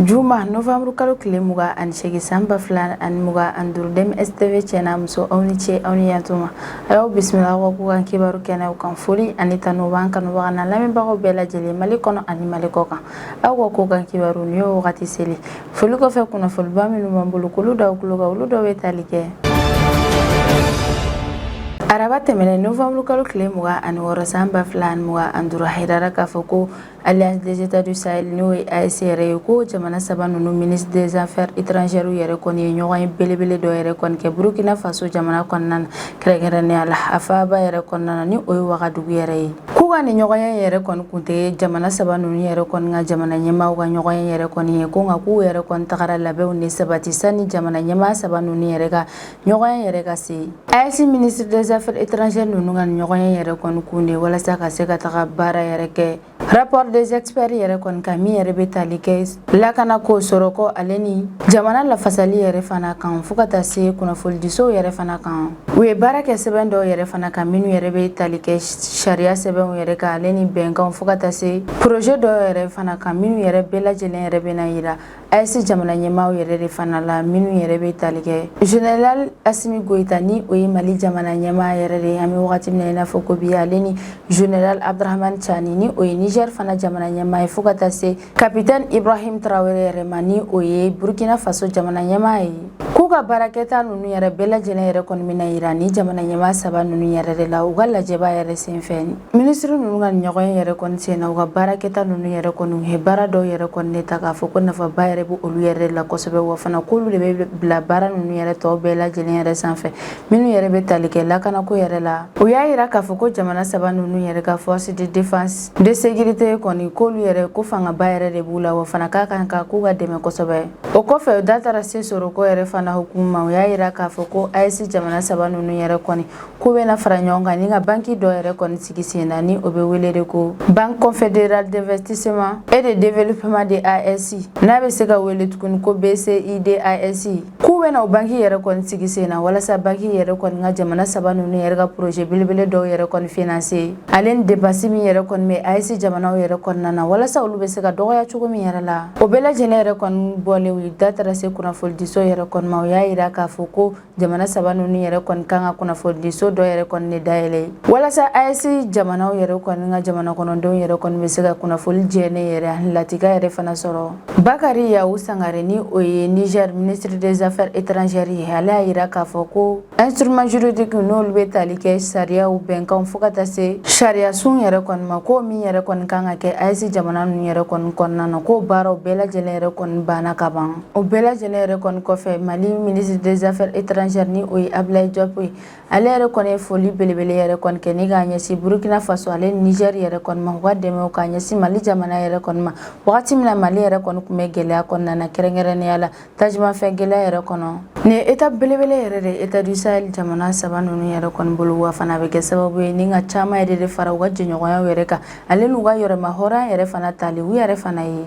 Juma novembre kalo tile 28 san 2025, DMS TV cɛ n'a muso, aw ni ce, aw ni yantuma. A y'aw bisimila aw ka kokan kibaru kɛnɛw kan. Foli ani tanu b'an kanubaga n'a lamɛnbagaw bɛɛ lajɛlen, Mali kɔnɔ ani Mali kɔ kan. Aw ka kokan kibaru, nin y'o wagati seli. Foli kɔfɛ, kunnafoniba minnu b'an bolo k'olu da aw tulo kan, olu dɔw bɛ tali kɛ: araba tɛmɛnen novembre kalo tile 26 san 2025, a yirara k'a fɔ ko Alliance des États du Sahel, n'o ye AES yɛrɛ ye, ko jamana saba ninnu ministre des Affaires étrangères yɛrɛ kɔni ye ɲɔgɔn ye belebele dɔ yɛrɛ kɔni kɛ Burkina Faso jamana kɔnɔna na, kɛrɛnkɛrɛnnenya la a faaba yɛrɛ kɔnɔna na, ni o ye Wagadugu yɛrɛ ye. K'u ka nin ɲɔgɔnye yɛrɛ kɔni kun tɛ jamana saba ninnu yɛrɛ kɔni ka jamana ɲɛmaaw ka ɲɔgɔnye yɛrɛ kɔni ye, ko nka k'u yɛrɛ kɔni tagara labɛnw de sabati sani jamana ɲɛmaa saba ninnu yɛrɛ ka ɲɔgɔnye yɛrɛ ka se. AES ministre des Affaires étrangères ninnu ka ɲɔgɔnye yɛrɛ kɔni kun de walasa ka se ka taga baara yɛrɛ kɛ rapport des experts yɛrɛ kɔni kan, min yɛrɛ bɛ tali kɛ lakanako, sɔrɔko ale ni jamana lafasali yɛrɛ fana kan, fo ka taa se kunnafonidisow yɛrɛ fana kan. U ye baara kɛ sɛbɛn dɔw yɛrɛ fana kan, minnu yɛrɛ bɛ tali kɛ sariya sɛbɛnw yɛrɛ kan ale ni bɛnkanw, fo ka taa se projet dɔw yɛrɛ fana kan, minnu yɛrɛ bɛɛ lajɛlen yɛrɛ bɛna yira AES jamana ɲɛmaaw yɛrɛ de fana la, minnu yɛrɛ bɛ tali kɛ général Assimi Goïta, ni o ye Mali jamana ɲɛmaa yɛrɛ de ye an bɛ wagati min na i n'a fɔ ko bi, ale ni général Abdourahamane Tiani, ni o ye Niger fana jamana ɲɛmaa ye, fo ka taa se capitaine Ibrahim Traoré yɛrɛ ma, ni o ye Burkina Faso jamana ɲɛmaa ye. K'u ka baarakɛta ninnu yɛrɛ bɛɛ lajɛlen yɛrɛ kɔni bɛna yira ni jamana ɲɛmaa saba ninnu yɛrɛ de la u ka lajɛba yɛrɛ senfɛ. Minisiri ninnu ka ɲɔgɔn yɛrɛ kɔni sen na, u ka baarakɛta ninnu yɛrɛ kɔni, u ye baara dɔw yɛrɛ kɔni de ta k'a fɔ ko nafaba yɛrɛ bɛ olu yɛrɛ de la kosɛbɛ, wa fana k'olu de bɛ bila baara ninnu yɛrɛ tɔw bɛɛ lajɛlen yɛrɛ sanfɛ, minnu yɛrɛ bɛ tali kɛ lakanako yɛrɛ la. U y'a yira k'a fɔ ko jamana saba ninnu yɛrɛ ka force de défense de sécurité kɔni, k'olu yɛrɛ ko fangaba yɛrɛ de b'u la, wa fana k'a kan ka k'u ka dɛmɛ kosɛbɛ. O kɔfɛ, u da taara se sɔrɔko yɛrɛ fana hukumu ma. U y'a yira k'a fɔ ko AES jamana saba ninnu yɛrɛ kɔni k'u bɛna fara ɲɔgɔn kan ni ka banki dɔ yɛrɛ kɔni sigi sen na, ni o bɛ wele de ko Banque confédérale d'investissement et de développement de AES, n'a bɛ se ka wele tuguni ko BCID AES. K'u bɛna o banki yɛrɛ kɔni sigi sen na walasa banki yɛrɛ kɔni ka jamana saba ninnu yɛrɛ ka projet belebele dɔw yɛrɛ kɔni financer, ale ni dépense min yɛrɛ kɔni bɛ AES jamanaw yɛrɛ kɔnɔna na, walasa olu bɛ se ka dɔgɔya cogo min yɛrɛ la. O bɛɛ lajɛlen yɛrɛ kɔni bɔlen, u da taara se kunnafonidiso yɛrɛ kɔni ma. U y'a yira k'a fɔ ko jamana saba ninnu yɛrɛ kɔni kan ka kunnafonidiso dɔ yɛrɛ kɔni de dayɛlɛ walasa AES jamanaw yɛrɛ kɔni ka jamana kɔnɔdenw yɛrɛ kɔni bɛ se ka kunnafoni jɛlen yɛrɛ ani latika yɛrɛ fana sɔrɔ. Bakary Yaou Sangaré, ni o ye Niger ministre des Affaires étrangères ye, ale y'a yira k'a fɔ ko instrument juridique, n'olu bɛ tali kɛ sariyaw, bɛnkanw, fo ka taa se sariya sun yɛrɛ kɔni ma, ko min yɛrɛ kɔni kan ka kɛ AES jamana ninnu yɛrɛ kɔni kɔnɔna na, ko baaraw bɛɛ lajɛlen yɛrɛ kɔni banna ka ban. O bɛɛ lajɛlen yɛrɛ kɔni kɔfɛ, Mali ministre des Affaires étrangères, ni o ye Abdoulaye Diop ye, ale yɛrɛ kɔni ye foli belebele yɛrɛ kɔni kɛ ni k'a ɲɛsin Burkina Faso ale ni Niger yɛrɛ kɔni ma, u ka dɛmɛw k'a ɲɛsin Mali jamana yɛrɛ kɔni ma wagati min na Mali yɛrɛ kɔni tun bɛ gɛlɛya kɔnɔna na, kɛrɛnkɛrɛnnenya la tajumafɛn gɛlɛya yɛrɛ kɔnɔ. Nin ye étape belebele yɛrɛ de État du Sahel jamana saba ninnu yɛrɛ kɔni bolo, wa fana bɛ kɛ sababu ye ni ka caman yɛrɛ de fara u ka jɛɲɔgɔnyaw yɛrɛ kan, ale n'u ka yɛrɛma hɔrɔnya yɛrɛ fana tali u yɛrɛ fana ye.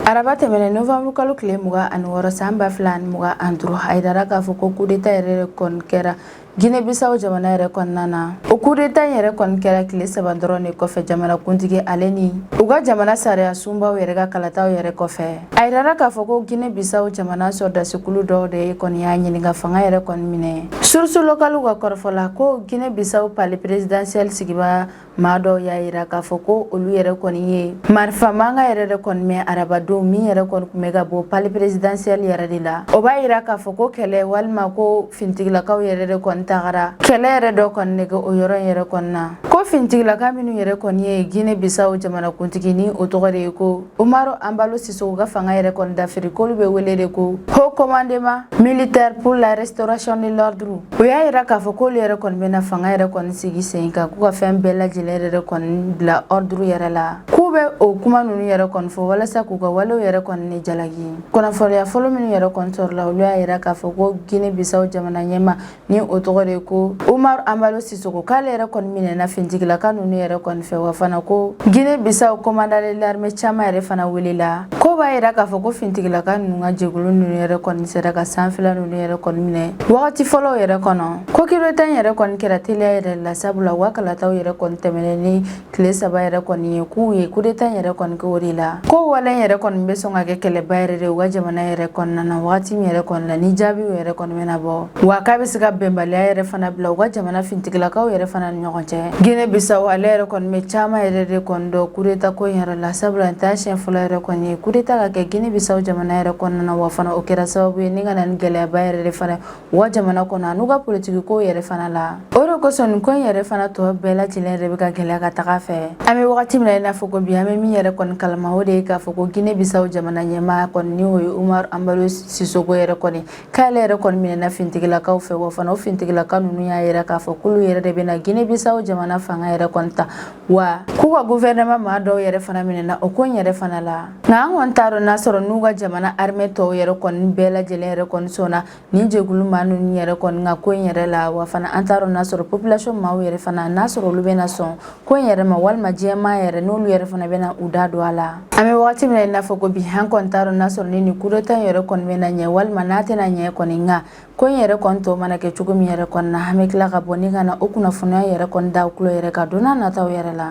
Araba tɛmɛnen novembre kalo tile 26 san 2025, a yirara k'a fɔ ko coup d'état yɛrɛ kɔni kɛra Guinée Bissau jamana yɛrɛ kɔnɔna na. O coup d'état yɛrɛ kɔni kɛra tile 3 dɔrɔn de kɔfɛ jamana kuntigi ale ni u ka jamana sariya sunbaw yɛrɛ ka kalataw yɛrɛ kɔfɛ. A yirara k'a fɔ ko Guinée Bissau jamana sɔrɔdasikulu dɔw de kɔni y'a ɲini ka fanga yɛrɛ kɔni minɛ. Source locale ka kɔrɔfɔ la, ko Guinée Bissau palais présidentiel sigiba maa dɔw y'a yira k'a fɔ ko olu yɛrɛ kɔni ye marifa mankan yɛrɛ de kɔni mɛn arabadon, min yɛrɛ kɔni tun bɛ ka bɔ palais présidentiel yɛrɛ de la. O b'a yira k'a fɔ ko kɛlɛ walima ko fintigilakaw yɛrɛ de kɔni tagara kɛlɛ yɛrɛ dɔ kɔni de kɛ o yɔrɔ in yɛrɛ kɔni na. Ko fintigilaka minnu yɛrɛ kɔni ye Guinée Bissau jamanakuntigi, ni o tɔgɔ de ye ko Umaro Embalo Sissoco ka fanga yɛrɛ kɔni dafiri, k'olu bɛ wele de ko Haut Commandement militaire pour la restauration de l'ordre. U y'a yira k'a fɔ k'olu yɛrɛ kɔni bɛna fanga yɛrɛ kɔni sigi sen kan, k'u ka fɛn bɛɛ lajɛlen yɛrɛ kɔni bila ordre yɛrɛ la. K'u bɛ o kuma ninnu yɛrɛ kɔni fɔ walasa k'u ka walew yɛrɛ kɔni ni jalaki. Kunnafoniya fɔlɔ minnu yɛrɛ kɔni sɔrɔla, olu y'a yira k'a fɔ ko Guinée Bissau jamana ɲɛma, ni o tɔgɔ de ko Umar Embalo Sissoco, k'ale yɛrɛ kɔni minɛna fintigilaka ninnu yɛrɛ kɔni fɛ, wa fana ko Guinée Bissau commandant de l'armée caman yɛrɛ fana welela. Ko b'a yira k'a fɔ ko fintigilaka ninnu ka jɛkulu ninnu yɛrɛ kɔni sera ka sanfɛla ninnu yɛrɛ kɔni minɛ wagati fɔlɔw yɛrɛ kɔnɔ. Ko coup d'état yɛrɛ kɔni kɛra teliya yɛrɛ la, sabula u ka kalataw yɛrɛ kɔni tɛmɛnen ni tile 3 yɛrɛ kɔni ye, k'u ye coup d'état in yɛrɛ kɔni kɛ o de la. Ko wale in yɛrɛ kɔni bɛ sɔn ka kɛ kɛlɛba yɛrɛ de u ka jamana yɛrɛ kɔnɔna na wagati min yɛrɛ kɔni la ni jaabiw yɛrɛ kɔni bɛna bɔ, wa k'a bɛ se ka bɛnbaliya yɛrɛ fana bila u ka jamana fintigilakaw yɛrɛ fana ni ɲɔgɔn cɛ. Guinée Bissau ale yɛrɛ kɔni bɛ caman yɛrɛ de kɔni dɔn coup d'état ko in yɛrɛ la, sabula nin t'a siɲɛ fɔlɔ yɛrɛ kɔni ye coup d'état ka kɛ Guinée Bissau jamana yɛrɛ kɔnɔna na. Wa fana o kɛra sababu ye ni ka na ni gɛlɛyaba yɛrɛ de fana u ka jamana kɔnɔ an'u ka politiki ko yɛrɛ fana la. O de kosɔn nin ko in yɛrɛ fana tɔ bɛɛ lajɛlen yɛrɛ bɛ ka gɛlɛya ka taga fɛ. An bɛ wagati min na i n'a fɔ ko bi, an bɛ min yɛrɛ kɔni kalama, o de ye k'a fɔ ko Guinée Bissau jamana ɲɛmaa kɔni, ni o ye Umaru Embalo Sissoco yɛrɛ kɔni, k'ale yɛrɛ kɔni minɛna fintigilakaw fɛ. Wa fana o fintigilakaw ninnu y'a yira k'a fɔ k'olu yɛrɛ de bɛna Guinée Bissau jamana fanga yɛrɛ kɔni ta, wa k'u ka gouvernement maa dɔw yɛrɛ fana minɛna o ko in yɛrɛ fana la. Nka an kɔni t'a dɔn n'a sɔrɔ n'u ka jamana armée tɔw yɛrɛ kɔni bɛɛ lajɛlen yɛrɛ kɔni sɔnna nin jɛkulu maa ninnu yɛrɛ kɔni ka ko in yɛrɛ la. Wa fana an t'a dɔn n'a sɔrɔ population maaw yɛrɛ fana, n'a sɔrɔ olu bɛna sɔn ko in yɛrɛ ma, walima diɲɛmaa yɛrɛ n'olu yɛrɛ fana bɛna u da don a la. An bɛ wagati min na i n'a fɔ ko bi, an kɔni t'a dɔn n'a sɔrɔ ni nin coup d'état in yɛrɛ kɔni bɛna ɲɛ walima n'a tɛna ɲɛ kɔni. Nka ko in yɛrɛ kɔni tɔ mana kɛ cogo min yɛrɛ kɔni na, an bɛ tila ka bɔ ni ka na o kunnafoniya yɛrɛ kɔni da tulo yɛrɛ kan don n'a nataw yɛrɛ la.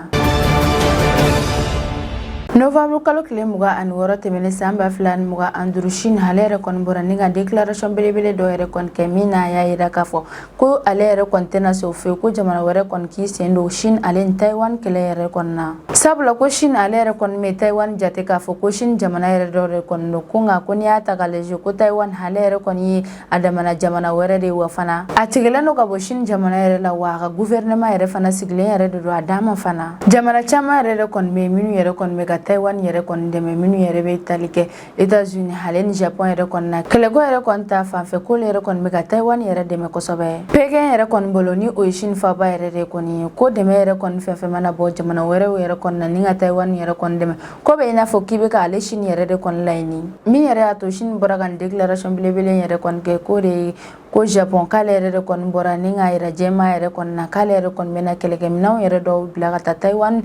Novembre kalo tile 26 tɛmɛnen san 2025, Chine ale yɛrɛ kɔni bɔra ni ka déclaration belebele dɔ yɛrɛ kɔni kɛ, min n'a y'a yira k'a fɔ ko ale yɛrɛ kɔni tɛna sɔn fewu ko jamana wɛrɛ kɔni k'i sen don Chine ale ni Taiwan kɛlɛ yɛrɛ kɔni na, sabula ko Chine ale yɛrɛ kɔni bɛ Taiwan jate k'a fɔ ko Chine jamana yɛrɛ dɔ de kɔni don, ko nka ko n'i y'a ta k'a lajɛ, ko Taiwan ale yɛrɛ kɔni ye a damana jamana wɛrɛ de ye, wa fana a tigɛlen don ka bɔ Chine jamana yɛrɛ la, wa a ka gouvernement yɛrɛ fana sigilen yɛrɛ de don a dama fana. Jamana caman yɛrɛ de kɔni bɛ yen minnu yɛrɛ kɔni bɛ ka Taiwan yɛrɛ kɔni dɛmɛ, minnu yɛrɛ bɛ tali kɛ États-Unis ale ni Japon yɛrɛ kɔni na kɛlɛko yɛrɛ kɔni ta fanfɛ, k'olu yɛrɛ kɔni bɛ ka Taiwan yɛrɛ dɛmɛ kosɛbɛ. Pékin yɛrɛ kɔni bolo, ni o ye Chine faaba yɛrɛ de kɔni ye, ko dɛmɛ yɛrɛ kɔni fɛn fɛn mana bɔ jamana wɛrɛw yɛrɛ kɔni na ni ka Taiwan yɛrɛ kɔni dɛmɛ, ko bɛ i n'a fɔ k'i bɛ ka ale Chine yɛrɛ de kɔni laɲini. Min yɛrɛ y'a to Chine bɔra ka nin déclaration belebele yɛrɛ kɔni kɛ, k'o de ye ko Japon k'ale yɛrɛ de kɔni bɔra ni k'a yira jɛma yɛrɛ kɔni na k'ale yɛrɛ kɔni bɛna kɛlɛkɛminɛnw yɛrɛ dɔw bila ka taa Taiwan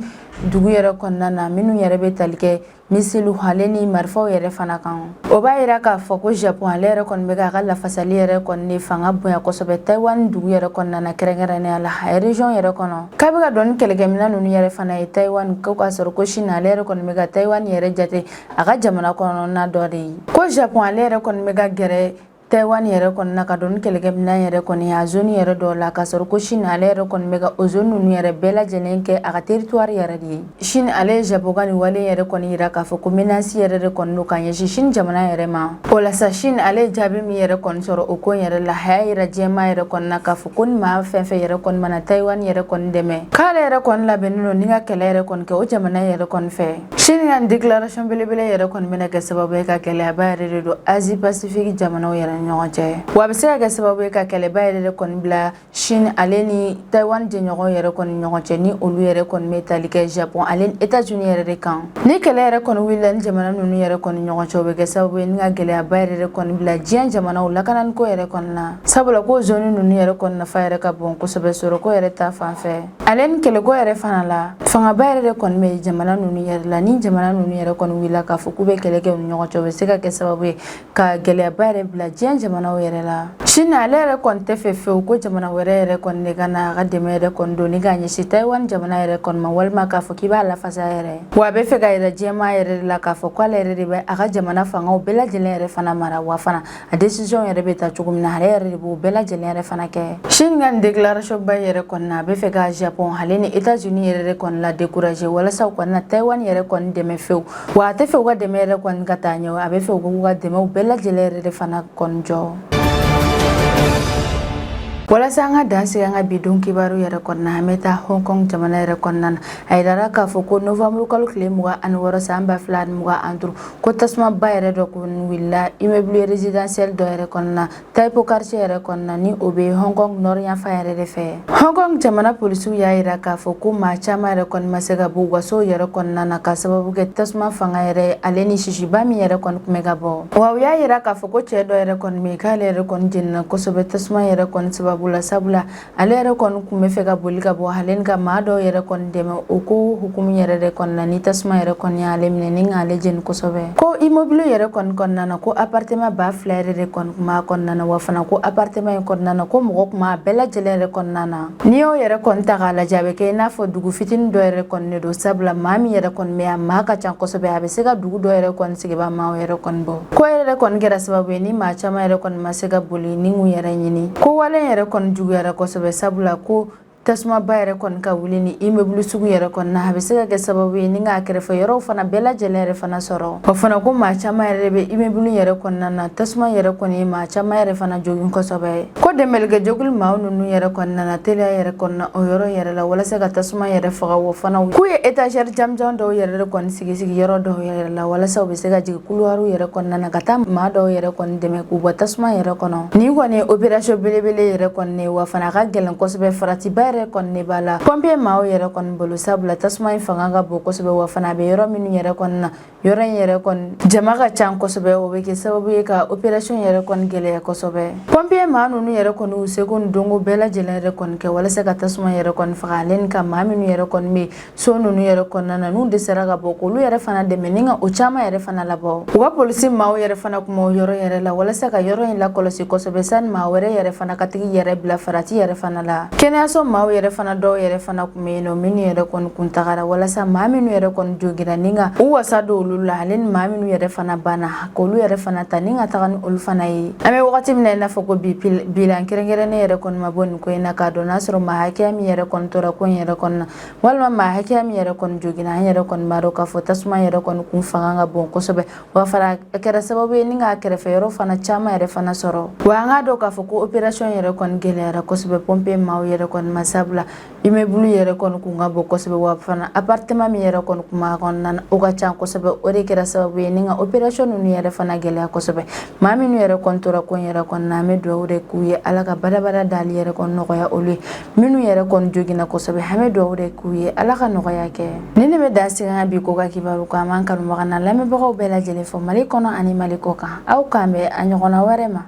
dugu yɛrɛ kɔnɔna na, minnu yɛrɛ bɛ tali kɛ missile ale ni marifaw yɛrɛ fana kan. O b'a yira k'a fɔ ko Japon ale yɛrɛ kɔni bɛ k'a ka lafasali yɛrɛ kɔni de fanga bonya kosɛbɛ Taiwan dugu yɛrɛ kɔnɔna na, kɛrɛnkɛrɛnnenya la a région yɛrɛ kɔnɔ, k'a bɛ ka don ni kɛlɛkɛminɛn ninnu yɛrɛ fana ye Taiwan, ko k'a sɔrɔ ko Chine ale yɛrɛ kɔni bɛ ka Taiwan yɛrɛ jate a ka jamana kɔnɔna dɔ de ye. Ko Japon ale yɛrɛ kɔni bɛ ka gɛrɛ Taiwan yɛrɛ kɔni na ka don ni kɛlɛkɛminɛn yɛrɛ kɔni a zone yɛrɛ dɔw la, k'a sɔrɔ ko Chine ale yɛrɛ kɔni bɛ ka o zone ninnu yɛrɛ bɛɛ lajɛlen kɛ a ka territoire yɛrɛ de ye. Chine ale ye Japon ka nin wale yɛrɛ kɔni yira k'a fɔ ko menace yɛrɛ de kɔni don ka ɲɛsin Chine jamana yɛrɛ ma. O la sa, Chine ale ye jaabi min yɛrɛ kɔni sɔrɔ o ko in yɛrɛ la, a y'a yira diɲɛmaa yɛrɛ kɔni na k'a fɔ ko ni maa fɛn fɛn yɛrɛ kɔni mana Taiwan yɛrɛ kɔni dɛmɛ, k'ale yɛrɛ kɔni labɛnnen don ni ka kɛlɛ yɛrɛ kɔni kɛ o jamana yɛrɛ kɔni fɛ. Chine ka nin déclaration belebele yɛrɛ kɔni bɛna kɛ sababu ye ka gɛlɛyaba yɛrɛ de don Asie Pacifique jamanaw yɛrɛ ni ɲɔgɔn cɛ, wa a bɛ se ka kɛ sababu ye ka kɛlɛba yɛrɛ de kɔni bila Chine ale ni Taiwan jɛɲɔgɔn yɛrɛ kɔni ɲɔgɔn cɛ, ni olu yɛrɛ kɔni bɛ tali kɛ Japon ale ni États-Unis yɛrɛ de kan. Ni kɛlɛ yɛrɛ kɔni wulila ni jamana ninnu yɛrɛ kɔni ɲɔgɔn cɛ, o bɛ kɛ sababu ye ni ka gɛlɛyaba yɛrɛ de kɔni bila diɲɛ jamanaw lakananiko yɛrɛ kɔni na, sabula ko zone ninnu yɛrɛ kɔni nafa yɛrɛ ka bon kosɛbɛ sɔrɔko yɛrɛ ta fan fɛ ale ni kɛlɛko yɛrɛ fana la. Fangaba yɛrɛ de kɔni bɛ jamana ninnu yɛrɛ la. Ni jamana ninnu yɛrɛ kɔni wulila k'a fɔ k'u bɛ kɛlɛ kɛ u ni ɲɔgɔn cɛ, o bɛ se ka kɛ sababu ye ka gɛlɛyaba yɛrɛ bila diɲɛ jamanaw yɛrɛ la. Chine ale yɛrɛ kɔni tɛ fɛ fewu ko jamana wɛrɛ yɛrɛ kɔni de ka na a ka dɛmɛ yɛrɛ kɔni don ni k'a ɲɛsin Taiwan jamana yɛrɛ kɔni ma, walima k'a fɔ k'i b'a lafasa yɛrɛ. Wa a bɛ fɛ ka yira diɲɛmaa yɛrɛ de la k'a fɔ k'ale yɛrɛ de bɛ a ka jamana fangaw bɛɛ lajɛlen yɛrɛ fana mara, wa fana a décision yɛrɛ bɛ ta cogo min na, ale yɛrɛ de b'o bɛɛ lajɛlen yɛrɛ fana kɛ. Chine ka nin déclaration ba yɛrɛ kɔni na, a bɛ fɛ ka Japon ale ni États-Unis yɛrɛ de kɔni la décourager walasa u kɔni na Taiwan yɛrɛ kɔni dɛmɛ fewu. Wa a tɛ fɛ u ka dɛmɛ yɛrɛ kɔni ka taa ɲɛ, a bɛ fɛ u k'u ka dɛmɛw bɛɛ lajɛlen yɛrɛ de fana kɔni jɔ. Walasa an ka dan sigi an ka bi don kibaru yɛrɛ kɔnɔna, an bɛ taa Hong Kong jamana yɛrɛ kɔnɔna na. A yirara k'a fɔ ko novembre kalo tile 26 san 2025, ko tasumaba yɛrɛ dɔ kɔni wulila immeuble résidentiel dɔ yɛrɛ kɔnɔna, Tai Po quartier yɛrɛ kɔnɔna, ni o bɛ Hong Kong nord yanfan yɛrɛ de fɛ. Hong Kong jamana polisiw y'a yira k'a fɔ ko maa caman yɛrɛ kɔni ma se ka bɔ u ka sow yɛrɛ kɔnɔna na, ka sababu kɛ tasuma fanga yɛrɛ ale ni sisiba min yɛrɛ kɔni tun bɛ ka bɔ. Wa u y'a yira k'a fɔ ko cɛ dɔ yɛrɛ kɔni bɛ yen, k'ale yɛrɛ kɔni jenina kosɛbɛ tasuma yɛrɛ kɔni sababu. sababu la, sabula ale yɛrɛ kɔni tun bɛ fɛ ka boli ka bɔ ale ni ka maa dɔw yɛrɛ kɔni dɛmɛ. O ko hukumu yɛrɛ de kɔnɔna ni tasuma yɛrɛ kɔni y'ale minɛ ni k'ale jeni kosɛbɛ. Ko immeuble yɛrɛ kɔni kɔnɔna na, ko appartement 2000 yɛrɛ de kɔni tun b'a kɔnɔna na. Wa fana ko appartement in kɔnɔna na, ko mɔgɔ tun b'a bɛɛ lajɛlen yɛrɛ kɔnɔna na. N'i y'o yɛrɛ kɔni ta k'a lajɛ, a bɛ kɛ i n'a fɔ dugu fitinin dɔ yɛrɛ kɔni de don, sabula maa min yɛrɛ kɔni bɛ yan, maa ka ca kosɛbɛ, a bɛ se ka dugu dɔ yɛrɛ kɔni sigibaa maaw yɛrɛ kɔni bɔ. Ko yɛrɛ kɔni kɛra sababu ye ni maa caman yɛrɛ kɔni ma se ka boli ni k'u yɛrɛ ɲini. Ko wale yɛrɛ kɔni juguyara kosɛbɛ, sabula ko tasumaba yɛrɛ kɔni ka wuli ni immeuble sugu yɛrɛ kɔni na, a bɛ se ka kɛ sababu ye ni k'a kɛrɛfɛ yɔrɔw fana bɛɛ lajɛlen yɛrɛ fana sɔrɔ. O fana ko maa caman yɛrɛ de bɛ immeuble yɛrɛ kɔnɔna na. Tasuma yɛrɛ kɔni ye maa caman yɛrɛ fana jogin kosɛbɛ. Ko dɛmɛlikɛ jɛkulu maaw ninnu yɛrɛ kɔni nana teliya yɛrɛ kɔnɔna o yɔrɔ yɛrɛ la walasa ka tasuma yɛrɛ faga. O fana k'u ye étagère jamanjan dɔw yɛrɛ de kɔni sigi sigi yɔrɔ dɔw yɛrɛ la walasa u bɛ se ka jigin couloir yɛrɛ kɔnɔna na ka taa maa dɔw yɛrɛ kɔni dɛmɛ k'u bɔ tasuma yɛrɛ kɔnɔ. Nin kɔni ye opération belebele yɛrɛ kɔni ye, wa fana a ka gɛlɛn kosɛbɛ, faratiba yɛrɛ kɔni de b'a la pompier maaw yɛrɛ kɔni bolo, sabula tasuma in fanga ka bon kosɛbɛ. Wa fana a bɛ yɔrɔ minnu yɛrɛ kɔni na, yɔrɔ in yɛrɛ kɔni jama ka ca kosɛbɛ, o bɛ kɛ sababu ye ka opération yɛrɛ kɔni gɛlɛya kosɛbɛ. Pompier maa ninnu yɛrɛ kɔni u seko ni dɔnko bɛɛ lajɛlen yɛrɛ kɔni kɛ walasa ka tasuma yɛrɛ kɔni faga, ale ni ka maa minnu yɛrɛ kɔni bɛ so ninnu yɛrɛ kɔnɔna na, n'u dɛsɛra ka bɔ, k'olu yɛrɛ fana dɛmɛ ni ka o caman yɛrɛ fana labɔ. U ka polisi maaw yɛrɛ fana kun b'o yɔrɔ yɛrɛ la walasa ka yɔrɔ in lakɔlɔsi kosɛbɛ, sani maa wɛrɛ yɛrɛ fana ka tigi yɛrɛ bila farati yɛrɛ fana la. Kɛnɛyaso maaw yɛrɛ fana dɔw yɛrɛ fana kun bɛ yen nɔ, minnu yɛrɛ kɔni kun tagara walasa maa minnu yɛrɛ kɔni jogira ni ka u wasa don olu la, ale ni maa minnu yɛrɛ fana banna, k'olu yɛrɛ fana ta ni ka taga ni olu fana ye. An bɛ wagati min na i n'a fɔ ko bi, bilan kɛrɛnkɛrɛnnen yɛrɛ kɔni ma bɔ nin ko in na k'a dɔn n'a sɔrɔ maa hakɛya min yɛrɛ kɔni tora ko in yɛrɛ kɔni na, walima maa hakɛya min yɛrɛ kɔni joginna. An yɛrɛ kɔni b'a dɔn k'a fɔ tasuma yɛrɛ kɔni kun fanga ka bon kosɛbɛ, wa fana a kɛra sababu ye ni k'a kɛrɛfɛ yɔrɔ fana caman yɛrɛ fana sɔrɔ. Wa an k'a dɔn k'a fɔ ko opération yɛrɛ kɔni gɛlɛyara kosɛbɛ pompier maaw yɛrɛ kɔni ma, sabula immeuble yɛrɛ kɔni kun ka bon kosɛbɛ, wa fana appartement min yɛrɛ kɔni kun b'a kɔnɔna na, o ka ca kosɛbɛ. O de kɛra sababu ye ni ka opération ninnu yɛrɛ fana gɛlɛya kosɛbɛ. Maa minnu yɛrɛ kɔni tora ko in yɛrɛ kɔnɔna na, an bɛ dugawu de k'u ye, Ala ka badabada dali yɛrɛ kɔni nɔgɔya olu ye. Minnu yɛrɛ kɔni joginna kosɛbɛ, an bɛ dugawu de k'u ye, Ala ka nɔgɔya kɛ. Nin de bɛ dan sigi an ka bi ko ka kibaru kan. An b'an kanubaga n'an lamɛnbagaw bɛɛ lajɛlen fo Mali kɔnɔ ani Mali kɔ kan. Aw k'an bɛn a ɲɔgɔnna wɛrɛ ma.